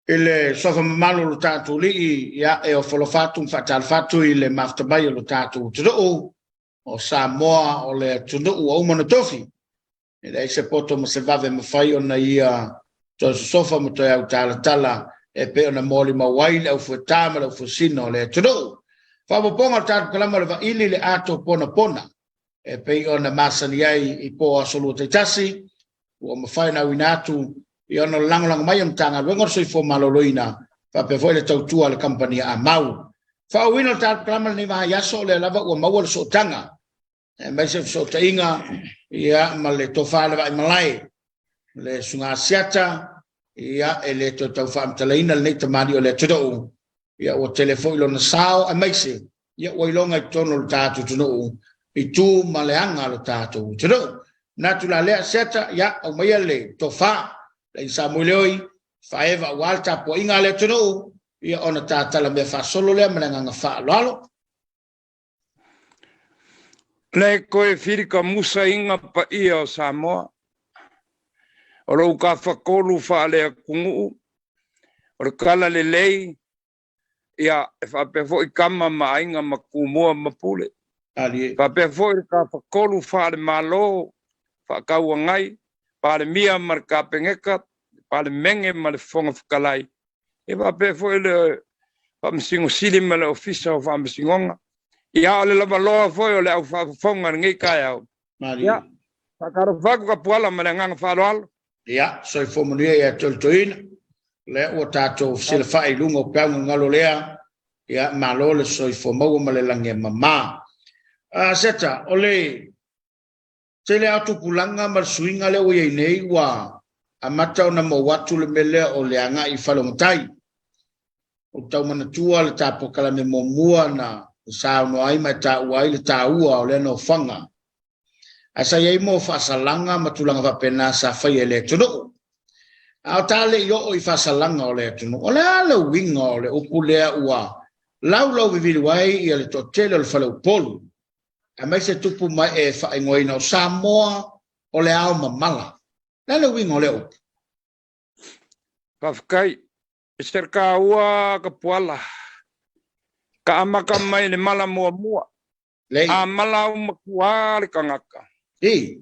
I le suafa mamalu o lo tatou Alii, ia, e ofo alofa atu ma faatalofa atu i le mafuta mai o lo tatou atunuu o Samoa, o le atunuu ua uma ona tofi. E leai se poto ma se vave mafai ona ia toe sosofa ma toe autalatala e pei ona molimau ai le aufuetā ma le aufuesina o le atunuu. Faaopoopoga o le tatou kalama o le vaili le ato ponapona e pei ona masani ai i po aso lua taitasi, ua mafai ona auina atu i ona lagolago mai o Matagaluega o le Soifua Maloloina faapea foi le tautua a le kamupani a Amau. Faaauauina o le tatou kalama lenei vaiaso, o lea lava ua maua le sootaga aemaise fesootaiga ia ma le tofa le vaai malae le susuga Asiata, ia e le toe tau faamatalaina lenei tamalii o le atunuu, ia ua tele foi lona sao aemaise ia ua iloga i totonu o le tatou atunuu i tu ma le aga o le tatou atunuu. Manatu la lea Asiata, ia aumaia le tofa le Samoeleoi faaeva aua le tapuaiga a le atunuu, ia ona tatala mea faasolo lea ma le agaga faaaloalo. Le koe filika musa inga pa ia o Samoa. O lou kafatolu faale-atunuu, o le kala lelei, ia e faapea foi kama ma aiga ma tumua ma pule. Ali. Faapea foi le kafatolu faale-Malo, faatauagai, Palemia ma le Kapeneta, Palemene ma le Fofoga Fetalai. E faapea foi le Faamasino Sili ma le Ofisa o Faamasinoga. Ia o le lavaloa foi o le au faafofoga lenei taeao. Mali. Ia, faatalofa atu Kapuala ma le agaga faaaloalo. Ia, soifua manuia ia te oe le toeaina. Lea ua tatou fesilafai i luga o peau gagalo lea. Ia, malo le soifua maua ma le lagi e mama. Seta, o le tele lava o tupulaga ma le suiga lea ua i ai nei, ua amata ona mou atu le mea lea o le agai i fale o matai. O tau manatua le tapuakalame muamua na saunoa ai ma e taua ai le taua o lea nofoaga. Ae sa i ai mo faasalaga ma tulaga faapena sa faia e le atunuu. A o ta le i oo i faasalaga o le atunuu, o le a le uiga o le upu lea ua laulau viviliu ai ia le toatele o le fale Upolu, aemaise tupu mai e faaigoaina o Samoa o le ao mamala. Le a le uiga o lea upu? Faafetai. E serekaua Kapuala. Ka amata mai le mala muamua. Lei. A mala au matua le tagata. I.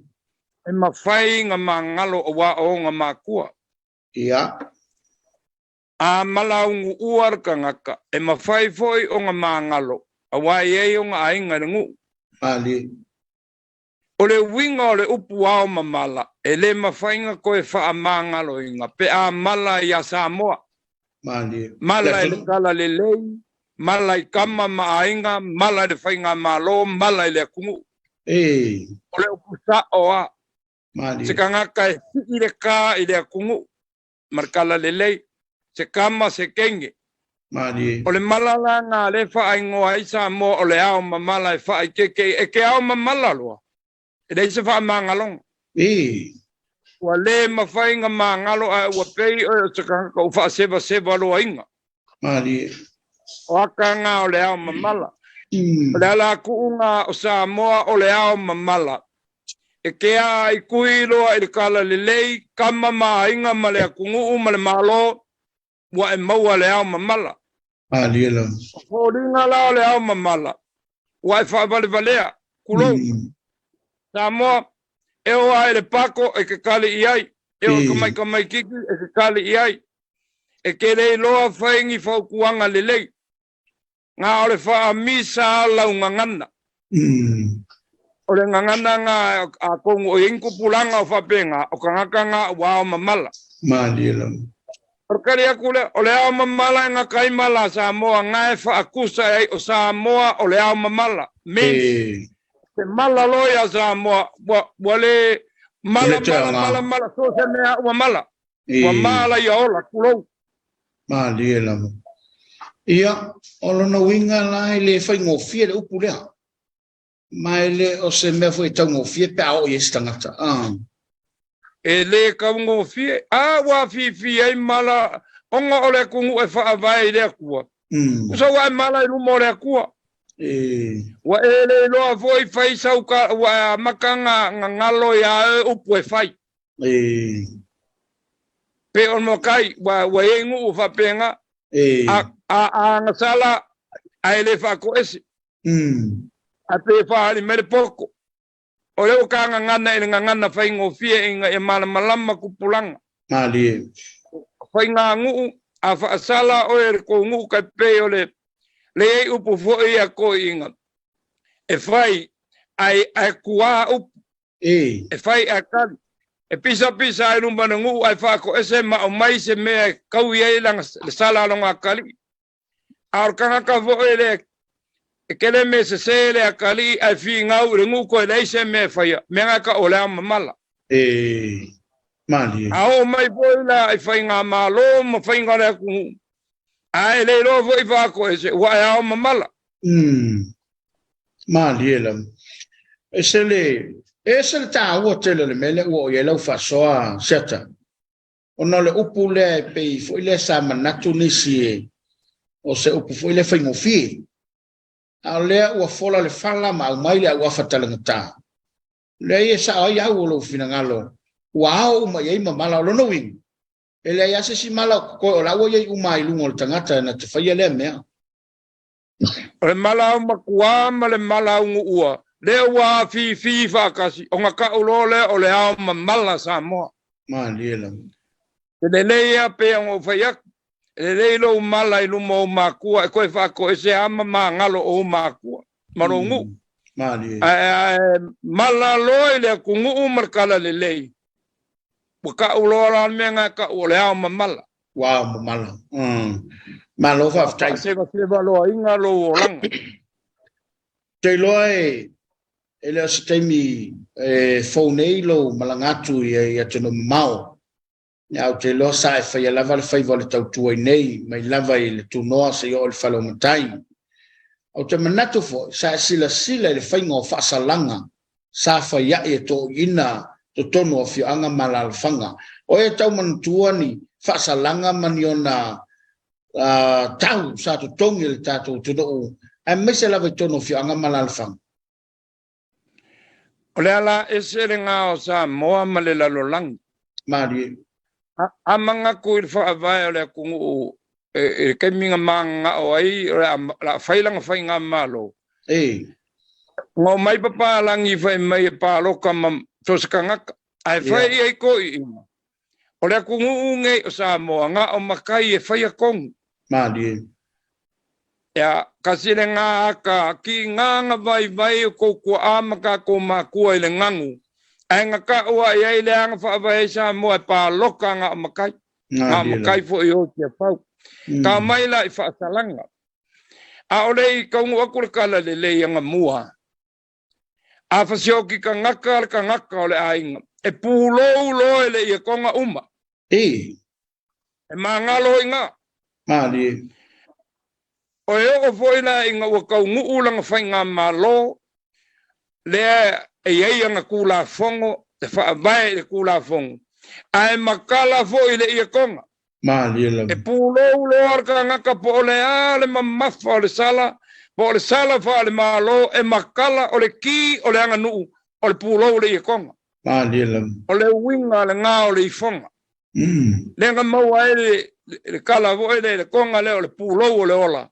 E mafai na magalo aua o ona makua. Ia. A mala au nuua le tagata. E mafai foi ona magalo aua e i ai ona aiga i le nuu. Ali. O le uiga o le upu ao mamala, e le mafai na toe faamagaloina pe a mala ia Samoa. Mali. Mala i le tala lelei, mala i kama ma aiga, mala i le faigamalo, mala i le atunuu. E. O le upu sa'o a. Mali. Se tagata e sii le kā i le atunuu ma le tala lelei, se kama se teine. Mali. O le mala la na le faaigoa ai Samoa o le ao mamala e faaikeike e ke ao mamala loa. E leai se faamagaloga. E. Ua le mafai na magalo ae ua pei oe o se tagata ua faasevaseva loaina. Mali. O aka ngā o le ao mamala. O le ala ku'uga o Samoa o le ao mamala. E ke a i kui loa i le kala lelei, kama ma aiga ma le atunuu ma le Malo, ua e maua le ao mamala. Mali la. O foliga la o le ao mamala, ua e faavalevalea, kulou. Samoa, e o a e le pako e ke kali i ai, e o e kamaikamaikiki e ke kali i ai. E ke le iloa faigi fautuaga lelei. Ngā o le faamisa a lau gagana. O le gagana ngā a kongu o i tupulaga o faapega, o tagata ngā ua ao mamala. Mali la. O le kali aku lea, o le ao mamala e gata ai mala a Samoa, ngā e faakusa e ai o Samoa o le ao mamala. Means, E. se mala loa ia Samoa, ua, ua le mala Le te mala anga. mala mala, so se mea ua mala. Ua E. mala ia ola, kulou. Malie lava. Ia, o lona uiga la e le faigofie le upu lea. Ma e le o se mea foi e taugofie pe a oo i ai se tagata. Ah. E le taugofie. A ua fifi ai mala, ona o le atunuu e faavae i le Atua. Kusa ua e mala i luma o le Atua. E. Ua e le iloa foi fai sau ka, ua e amata nga, nga ngalo ia e upu e fai. E. Pei o le makai, ua ua i ai nuu faapena, a a a agasala ae le faatoese. Ae pei e faaali mai le poto. O lea ua ta gagana i le gagana faigofie ina ia malamalama tupulaga. Malie. O faiganuu, a faasala oe e le tou nuu tai pei o le leai upu foi ia toeaiina e fai ae ae tuā upu. E fai ae tali. E pisapisa ai luma o le nuu ae faatoese ma aumai se mea e taui ai lana le sala a lona atalii. A o le tagata foi le e tele mea sese le atalii ae finau i le nuu toe leai se mea e faia, mea na e tau o le ao mamala. E malie. A oo mai foi la i faigamalo ma faiga o le atunuu, a e le iloa foi faatoese, ua e ao mamala. Malie lava. Ese le, ese le taua tele o le mea lea ua oo i ai lau faasoa Siata. Ona o le upu lea e pei foi lea sa manatu nisi e o se upu foi lea faigofie. A o lea ua fola le fala ma aumai le auafa talagata. Leai e sao ai au o lou finagalo ua ao uma i ai mamala. O lona uiga, e leai lava se isi mala o totoe o la ua i ai uma i luga o le tagata na te faia lea mea. O le mala au matua ma le mala au nuua, lea ua afifi faatasi, ona tau loa lea o le ao mamala Samoa. Malie lava. E lelei lava pei ona ou fai atu, e lelei lou mala i luma o ou matua e toe faatoese lava ma magalo o ou matua ma lou nuu. Malie. Ae mala loa i le atunuu ma le talalelei, ua tau loa la le mea na e tau o le ao mamala. Ua ao mamala. Malo faafetai. Faasevaseva loaina lou olaga. Te iloa e e le o se taimi e fou nei lou malaga atu i atunuu mamao. Ae ou te iloa sa e faia lava le faiva o le tautua i nei, mai lava i le tunoa seia oo i le fale o matai. Ou te manatu foi, sa e silasila i le faiga o faasalaga sa faia'i e toeaiina totonu o afioaga ma alaalafaga. O e tau manatua ni faasalaga ma ni ona tau sa totogi e le tatou atunuu aemaise lava i totonu o afioaga ma alaalafaga. O le ala ese lena o Samoa ma le lalolagi. Malie. A manatu i le faavae o le atunuu i le taimi na mananao ai o le a fai lana faigamalo. Na omai papalagi fai mai e palota ma so se tagata, ae fai i ai toeaiina. O le atunuu nei o Samoa, na o matai e faia tonu. Malie. Ia, kasi lena aka kiga na vaivai o kou tuaa ma tatou matua i le ganu, ae na taua i ai le aga faavae ai Samoa e paloka na o matai. Na o matai foi o Tiafau. Ka mai la i faasalaga. A o le i taunuu atu le tala lelei agamua, a fasioti tagata le tagata o le aiga, e pulou loa e le ietoga uma. E magalo i ina. Malie. O e oo foi la ina ua taunuu lana faigamalo, lea e i ai ana Tulafono, e faavae i le Tulafono, ae matala foi i le ietoga. Malie lava. E pulou loa le tagata po o le a le mamafa o le sala, po o le sala faale-Malo, e matala o le ki o le aganuu o le pulou o le ietoga. Malie lava. O le uiga lena o le ifoga. Lea na maua ai le tala foi lea i le toga lea o le pulou o le ola.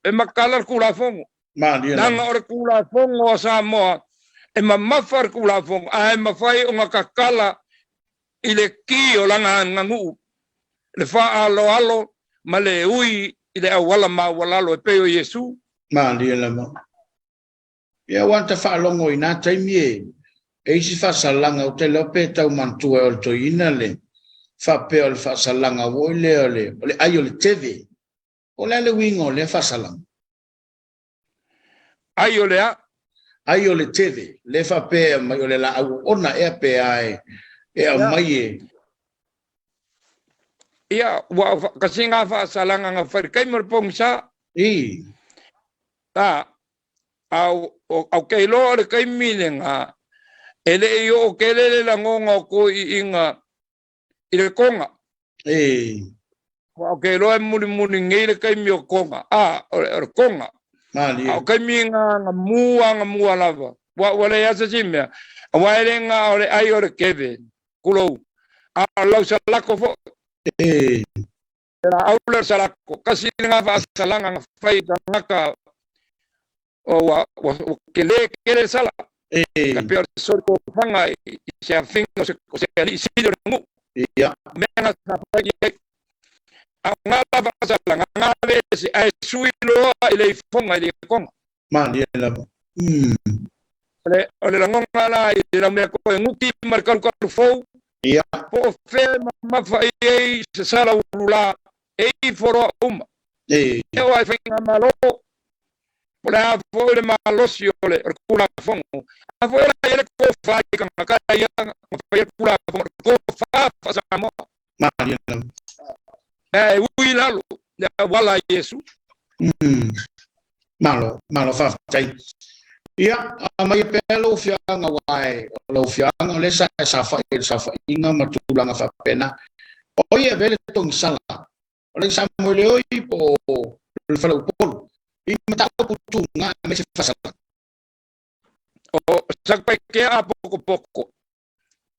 E matala le Tulafono. Leaga o le Tulafono a Samoa, e mamafa le Tulafono, ae mafai ona tatala i le ki o lana aganuu, le faaaloalo ma le ui i le auala maualalo e pei o Iesu. Malie lava. Ia ua ta faalogo i na taimi e isi faasalaga, ou te iloa pe tau manatua e o le toeaina le Faapea o le faasalaga foi lea o le ai o le teve. O le a le uiga o lea faasalaga? Ai o le a? Ai o le teve. Le faapea mai o le laau ona ea pe a e aumai e. Ia, ua kasi ngā faasalaga nga fai kai mo le pogisa. I. A, au, au ke iloa o le kaimi lega, e le i oo kele le lagoga o koi'iiga i le koga. E. Ua ke iloa e mulimuli nei le kaimi o koga. A, o le koga. Malie. A o kaimi nga nga mua nga mua lava. Ua le asa si mea. Aua e le nga o le ai o le keve. Kulou. A o lau salako fo. E. La au le salako. Kasi nga faasalaga nga fai tagaka o ua kele kele sala. E. Ka pea o le soli fanga i se afinga o se ali'i sili o le nu'u. Ia. Mea nga sa fai i ai. A o ngā la faasalaga ngā vese ae sui loa i le ifoga i le koga. Malie lava. O le lagoga la i le laumea koe guki ma le kalukalu fou. Ia. Po o fea e mamafa i ai se sala ululā e ifo loa uma. E. E o ai faiga malo. Po le a foi le malosi o le kulafono. A foi la i le kofa i kangaka ia nga fai le kulafono kofa faasamoa. Malie lava. E ui lalo le wala Iesu. Malo, malo faafetai. Ia, a mai pea lau afioaga uae o lau afioaga o lea sa e saofai i le saofaiga ma tulaga faapena. O ai e avea le togisala? O le Samoeleoi po o le Faleupolu i mataupu tuga aemaise faasalaga. O Satupaitea a pokopoko.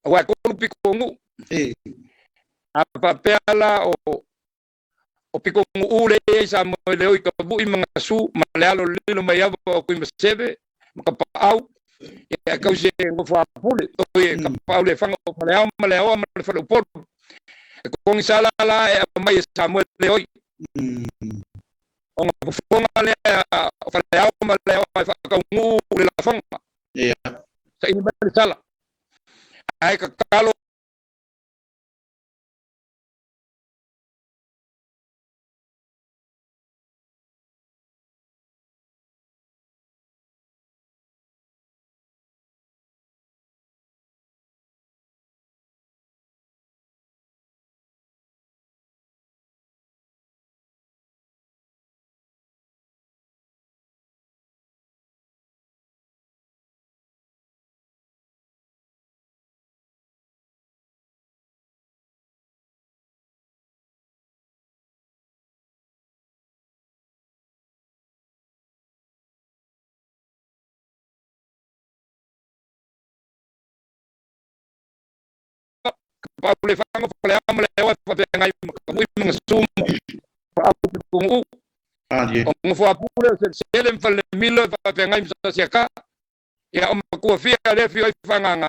Aua e tolu pito nu'u. E. A faapea la o pito nu'u le i ai Samoeleoi Tavu'i ma Gasu ma le alo lilo mai ava o Tuimaseve ma Tapaau. Ia e tausi e nofo a pule. Oi e Tapaau le faga o Faleao ma le Aoa ma le Faleupolu. E togisala la e aumai e Samoeleoi. Ona fofoga lea o Faleao ma le Aoa e faataunuu le lafoga. Ia. Saili mai le sala. Ae tatalo Tapaau le faga o Faleao ma le Aoa e faafeagai ma Tavu'i ma Gasu ma Tapaau pito nu'u. Malie. O nofo a pule o Selesele ma Falelemilo e faafeagai ma Sasiata. Ia o matua fia lea afio ai Fagaga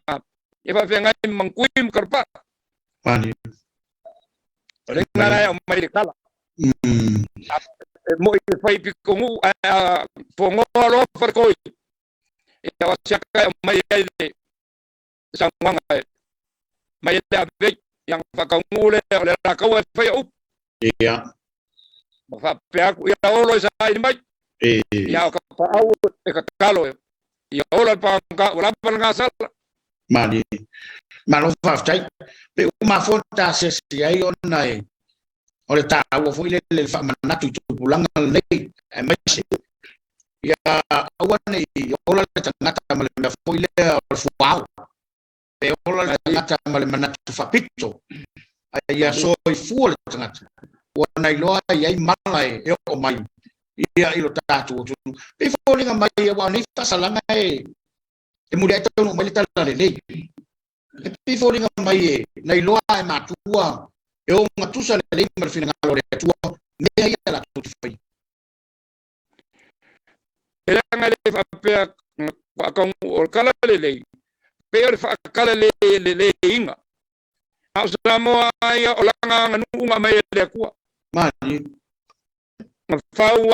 e faafeagai ma Magui ma Kalapaa. Malie. O le la e aumai le kala. E mo'i e fai pito nu'u ae a fogoa loa falekoi. Ia o Asiata e aumai ai le saunoaga e mai le avei. Ia na faataunuu lea o le alataua e faia upu. Ia. Ma faapea atu ia olo e saili mai. E. Ia o Tapaau e tatalo e. Ia ola le pagata ua lava le gasala. Malie. Malo faafetai. Pe ua mafua ona ta asiasi ai ona e o le taua foi le le faamanatu i tupulaga lenei aemaise ia aua nei ola le tagata ma le mea foi lea o le fuao. Pe ola le tagata ma le manatu faapito. Ae ia soifua le tagata. Ua na iloa i ai mala e oo mai ia i lo tatou atunuu. Pe foliga mai aua o nei faasalaga e mulia'i taunuu mai le tala lelei. E pei foliga mai e na iloa e matua e ogatusa lelei ma le finagalo o le Atua mea ia latou te faia. E leaga le faapea faataunuu o le tala lelei. Pe o le faatala le leleiga. A o Samoa ia o lana aganu'u na aumai e le Atua. Malie. Na fau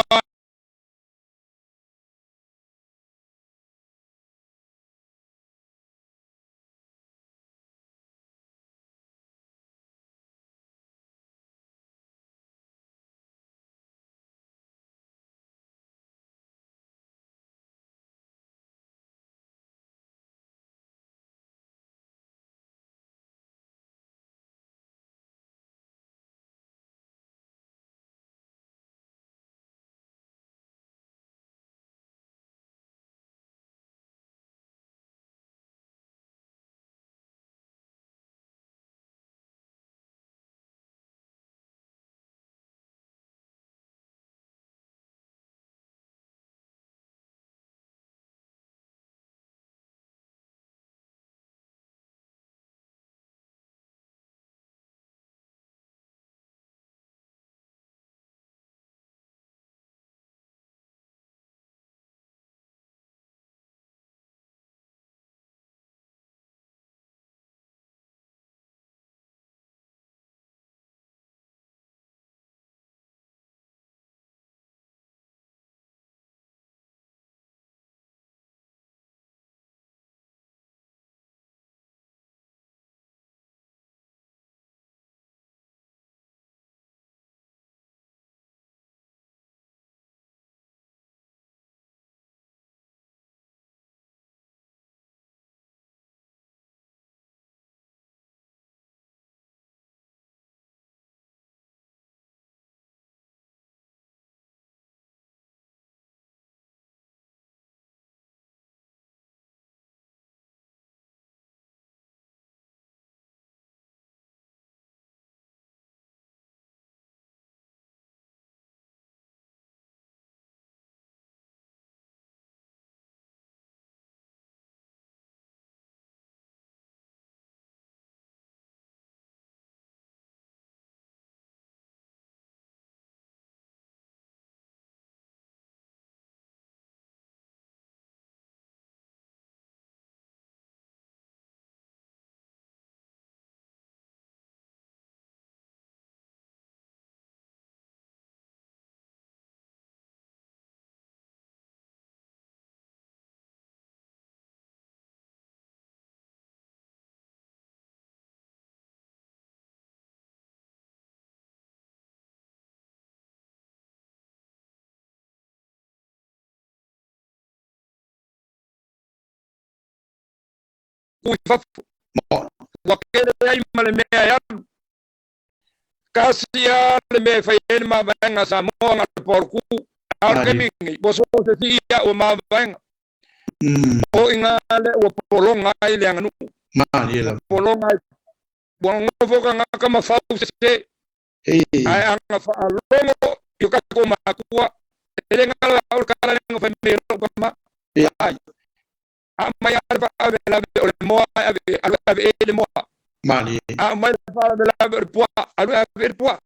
ku i fafo. Ua kele ai ma le mea e alu. Kasi a le mea e fai ai le mavaega a Samoa na o le paoloku. A o le taimi lenei, ua so o se sii ia ua mavaega. O i ina lea ua pologa ai le aganuu. Pologa ai. Ua nonofo tagata ma fau sese. Ae ana faalogo i o tatou matua, e le galo ia au le tala lea na fai mai e lou tama. Ai. A aumai lava le faalavelave o le moa, ae ave, alu e ave i le moa. A aumai le faalavelave o le puaa, alu e ave i le puaa.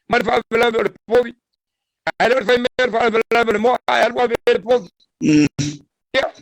Mai le faalavelave o le povi, ae le o le fai mea o le faalavelave o le moa, ae alu ave i le povi. Ia.